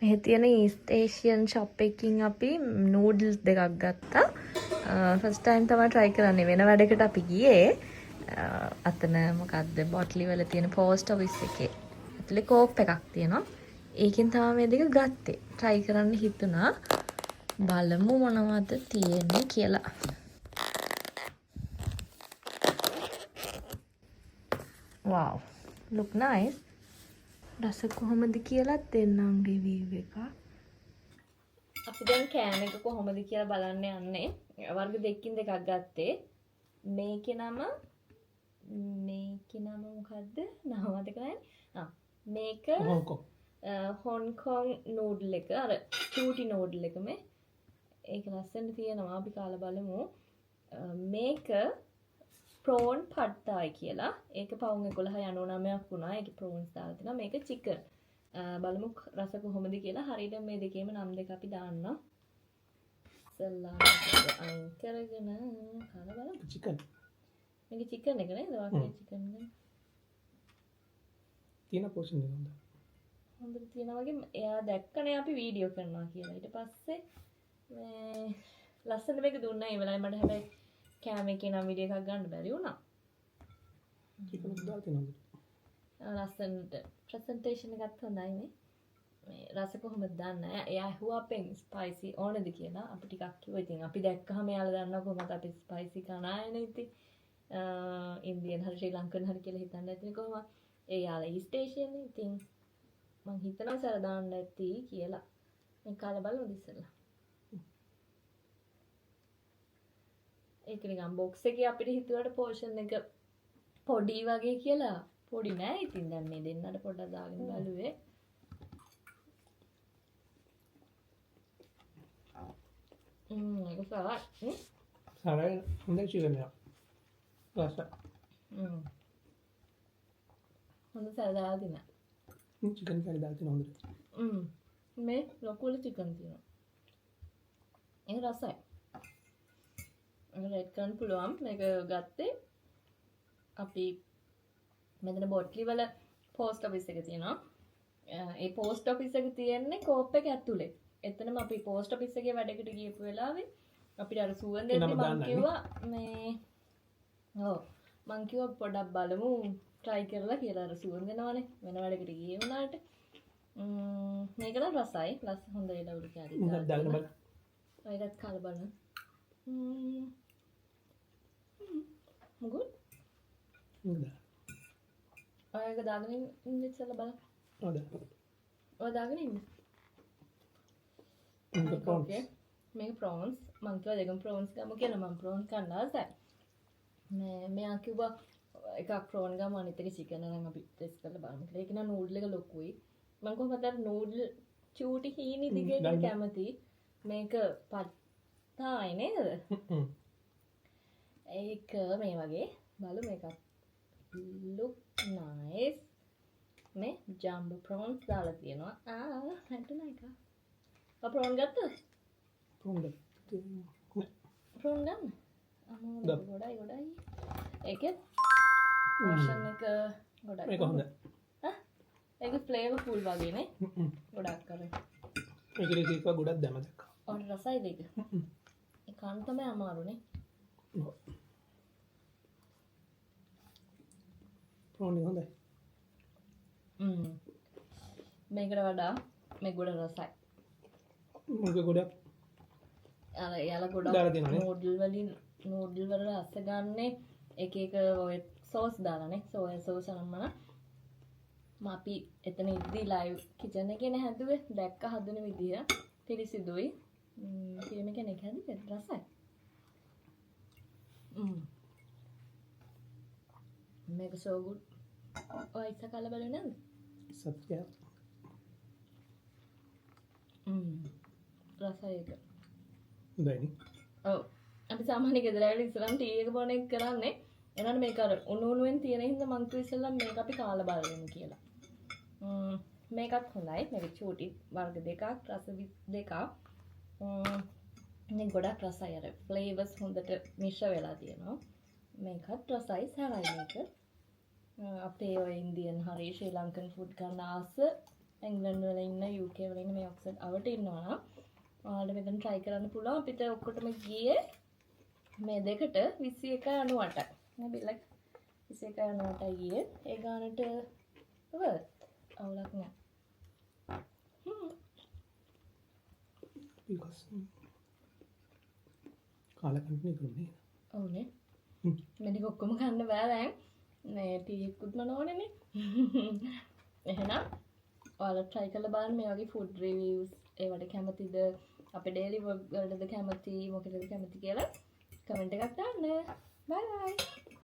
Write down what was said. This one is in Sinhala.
මෙහෙ තියෙන ඊස්ට් ඒෂියන් ෂොප් එකකින් අපි නූඩල්ස් දෙකක් ගත්තා. ෆස්ට් ටයිම් තමයි try කරන්නේ. වෙන වැඩකට අපි ගියේ. අතන මොකද්ද බොට්ලි වල තියෙන පෝස්ට් ඔෆිස් එකේ. ඇතුලේ කෝප් එකක් තියෙනවා. ඒකෙන් තමයි මේ දෙක ගත්තේ. try කරන්න හිතුණා. බලමු මොනවද තියෙන්නේ කියලා. Wow, look nice. රස කොහොමද කියලාත් දෙන්නම් රිවිව් එකක්. අපි දැන් කෑම එක කොහොමද කියලා බලන්න යන්නේ. වර්ග දෙකකින් දෙකක් ගත්තේ. මේකේ නම මොකද්ද? නම මතක නෑනේ. ආ මේක හොංකොං. හොංකොං නූඩල් එක. අර චූටි නූඩල් එක මේ. ඒක ලස්සනට තියෙනවා. අපි කාලා බලමු. මේක ප්‍රෝන් පට්තායි කියලා. ඒක පවුන් 11.99ක් වුණා. ඒකේ ප්‍රෝන්ස් දාලා තිනවා. මේක චිකන්. බලමු රස කොහොමද කියලා. හරියට මේ දෙකේම නම් දෙක අපි දාන්නම්. ඉස්සෙල්ලාම අයින් කරගෙන කාලා බලමු. චිකන්. මේක චිකන් එක නේද? වාගේ චිකන් එක. තියෙන පෝෂන් එක හොඳයි. හොඳට තියෙනවා වගේ. එයා දැක්කනේ අපි වීඩියෝ කරනවා කියලා. ඊට පස්සේ මේ ලස්සන මේක දුන්නා. ඒ වෙලාවේ මට හැබැයි කෑම එකේ නම් වීඩියෝ එකක් ගන්න බැරි වුණා. චිකන් එක දාලා තියෙනවා හොඳට. ලස්සනට ප්‍රසන්ටේෂන් එකත් හොඳයි නේ. මේ රස කොහොමද දන්නේ නැහැ. එයා ඇහුවා අපෙන් ස්පයිසි ඕනේද කියලා. අපි ටිකක් කිව්වා. ඉතින් අපි දැක්කහම එයාලා දන්නවා කොහොමද අපි ස්පයිසි කන අයනේ ඉතින්. ඉන්දියන් හරි ශ්‍රී ලංකන් හරි කියලා හිතන්න ඇතිනේ කොහොමද. ඒ යාලා ඊස්ට් ඒෂියන් නේ. ඉතින් මං හිතනවා සැර දාන්න ඇති කියලා. මේ කාලා බලමුද ඉස්සෙල්ලා. ඒක නිකන් බොක්ස් එකේ අපිට හිතුවට පෝෂන් එක පොඩි වගේ කියලා. පොඩි නෑ. ඉතින් දැන් මේ දෙන්නට පොඩ්ඩක් දාගෙන බලුවේ. ඒක සරයි. සරයි හොඳයි චිකන් එක. රසයි. හොඳ සැර දාලා තිනවා. චිකන් කෑලි දාලා තිනවා හොඳට. මේ ලොකුවල චිකන් තියෙනවා. ඒක රසයි. ඒක රේට් කරන්න පුළුවන්. මේක ගත්තේ අපි මෙතන බොට්ලි වල පෝස්ට් ඔෆිස් එක තියෙනවා. ඒ පෝස්ට් ඔෆිස් එක තියෙන්නේ කෝප් එක ඇතුලේ. එතනම අපි පෝස්ට් ඔෆිස් එකේ වැඩකට ගියපු වෙලාවේ අපිට අර සුවඳ එද්දි එනම මං දාන්නනේ. කිව්වා මේ ඔව් මං කිව්වා පොඩක් බලමු try කරලා කියලා. අර සුවඳ එනවනේ වෙන වැඩකට ගියේ වුණාට. මේක නම් රසයි. ලස් හොඳ එළවලු කෑලි මොකක්ද දාගෙන දාලා බලන්න. ඔය එකත් කාලා බලන්න. මොකද? මොකද? ඔය එක දාගෙන ඉන්න ඉස්සෙල්ලා බලන්න. ඔව් දාන්න. ඔය දාගෙන ඉන්න. මේක ප්‍රෝන්ස්. ඕකේ. මේක ප්‍රෝන්ස්. මං කිව්වා දෙකම ප්‍රෝන්ස් ගමු කියලා. මං ප්‍රෝන්ස් කන්න ආසයි. මෙයා කිව්වා එකක් ප්‍රෝන් ගමු අනිත් එක චිකන් නම් අපි ටෙස්ට් කරලා බලමු කියලා. ඒක නම් නූඩල් එක ලොකුයි. මං කොහොමද අර නූඩල් චූටි හීනි දිගට ගන්න. කැමති. මේක පත්තායි නේද? ඒක මේ වගේ බලමු මේකත් look nice. මේ ජම්බෝ ප්‍රෝන්ස් දාලා තියෙනවා. හැටුණා එක. ඔයා ප්‍රෝන් ගත්තද? ප්‍රෝන් ගත්තා. නෑ. ප්‍රෝන් ගන්න. අමෝ ගත්තා. ගොඩයි ගොඩයි. ඒකේ පෝෂන් එක ගොඩයි. මේක හොඳයි. ඈ? ඒක ෆ්ලේවර්ෆුල් වගේ නේ. ගොඩක් අර. මේක රෙසිපි එක ගොඩක් දැම දැක්කා. ඔන්න රසයිද ඒක? ඒ කන්න තමයි අමාරුනේ. ඔව්. ප්‍රෝන් එක හොඳයි. මේකට වඩා මේ ගොඩ රසයි. මේක ගොඩක් අර එයාලා ගොඩක් දාලා තියෙනවනේ. නූඩල් වලින් නූඩල් වල රස ගන්නේ එක එක ඔය සෝස් දාලානේ. සෝයා සෝස් අරන් මම අපි එතන ඉද්දි ලයිව් කිචන් එකේ නේ හැදුවේ. දැක්ක හදන විදිය පිරිසිදුයි. පිරිමි කෙනෙක් හැදුවේ රසයි. මේක so good. ඔය ඉස්ස කාලා බලුවේ නැද්ද? සත්‍යය. රසයි ඒක. හොඳයි නේ. ඔව්. අපි සාමාන්‍ය ගෙදර ඇවිල්ලා ඉස්සරහම ටී එක බොන එක කරන්නේ. එනවානේ මේක අර උණු උණුවෙන් තියෙන හින්දා මං කිව්වා ඉස්සෙල්ලම මේක අපි කාලා බලමු කියලා. මේකත් හොඳයි. මේක චූටි වර්ග දෙකක්, රස දෙකක්. මේ ගොඩක් රසයි අර ෆ්ලේවර්ස් හොඳට මිශ්‍ර වෙලා තියෙනවා. මේකත් රසයි, සැරයි මේක. අපේ ඔය ඉන්දියන් හරි ශ්‍රී ලංකන් ෆුඩ් ගන්න ආස එංග්ලන්ඩ් වල ඉන්න, UK වල ඉන්න, මේ ඔක්ස්ෆර්ඩ් අවට ඉන්නවා නම් ඔයාලට මෙතන try කරන්න පුළුවන්. අපිට ඔක්කොටම ගියේ මේ දෙකට 21.98යි. නේ බිල් එක 21.98යි ගියේ. ඒ ගානට worth. අවුලක් නෑ. Because කාලා කන්ටිනියු කරමු නේද? ඔව්නේ. මේ ටික ඔක්කොම කන්න බෑ දැන්. මේ ටී එකකුත් මන ඕනේනේ. එහෙනම් ඔයාලා try කරලා බලන්න. මේ වගේ ෆුඩ් රිවිව්ස් ඒවට කැමතිද? අපේ ඩේලි ව්ලොග් වලටද කැමති? මොකටද කැමති කියලා කමෙන්ට් එකක් දාන්න. බයි බයි.